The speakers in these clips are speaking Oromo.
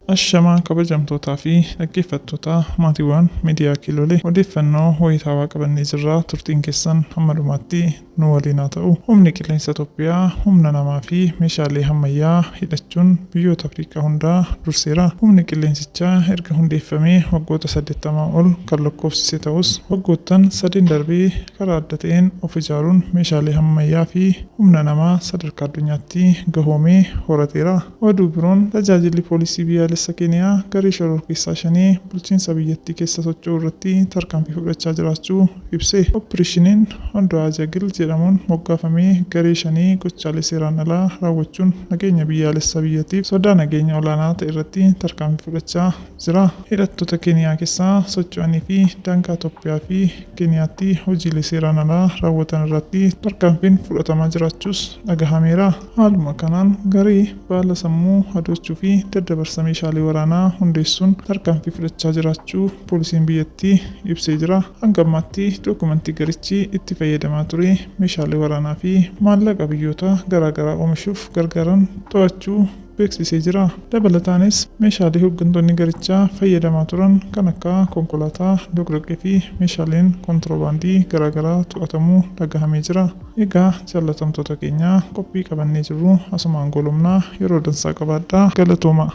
Ashamaa kabajamtootaa fi dhaggeeffattoota maatiiwwan miidiyaa Kiilolee odeeffannoo wayitaawaa qabannee jirra turtiin keessan hamma dhumaatti nu waliin haa ta'u. Humni Qilleensa Itoophiyaa humna namaa fi meeshaalee hammayyaa hidhachuun biyyoota Afrikaa hundaa durseera. Humni qilleensichaa erga hundeeffamee waggoota 80 ol kan lakkoofsise ta'us waggoottan sadeen darbee karaa adda ta'een of ijaaruun meeshaalee hammayyaa fi humna namaa sadarkaa addunyaatti gahoomee horateera. Oduu biroon Tajaajilli Poolisii Biyyaalessa Keeniyaa garee shororkeessaa Shanee bulchiinsa biyyattii keessa socho'u irratti tarkaanfii fudhachaa jiraachuu ibse. Oppireeshiniin Ondoa Jagil jedhamuun moggaafame garee Shanee gochaalee seeraan alaa raawwachuun nageenya biyyaalessa biyyattiif sodaa nageenya olaanaa ta'erratti tarkaanfii fudhachaa jira. Hidhattoota Keeniyaa keessa socho'anii fi daangaa Itoophiyaa fi Keeniyaatti hojiilee seeraan alaa raawwatan irratti tarkaanfiin fudhatamaa jiraachuus dhagahameera. Haaluma kanaan garee baala sammuu hadoochuu fi daddabarsa meeshaalee waraanaa hundeessuun tarkaanfii fudhachaa jiraachuu poolisiin biyyattii ibsee jira. Hanga ammaatti dookumantii garichi itti fayyadamaa ture, meeshaalee waraanaa fi maallaqa biyyoota garaagaraa oomishuuf gargaaran to'achuu beeksisee jira. Dabalataanis meeshaalee hoggantoonni garichaa fayyadamaa turan kan akka konkolaataa, doqdoqqee fi meeshaaleen kontiroobaandii garaagaraa to'atamuu dhagahamee jira. Egaa jaallatamtoota keenya qophii qabannee jirru asumaan goolabna yeroo dansaa qabaadhaa galatoomaa.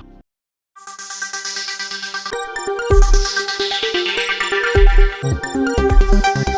Thank you.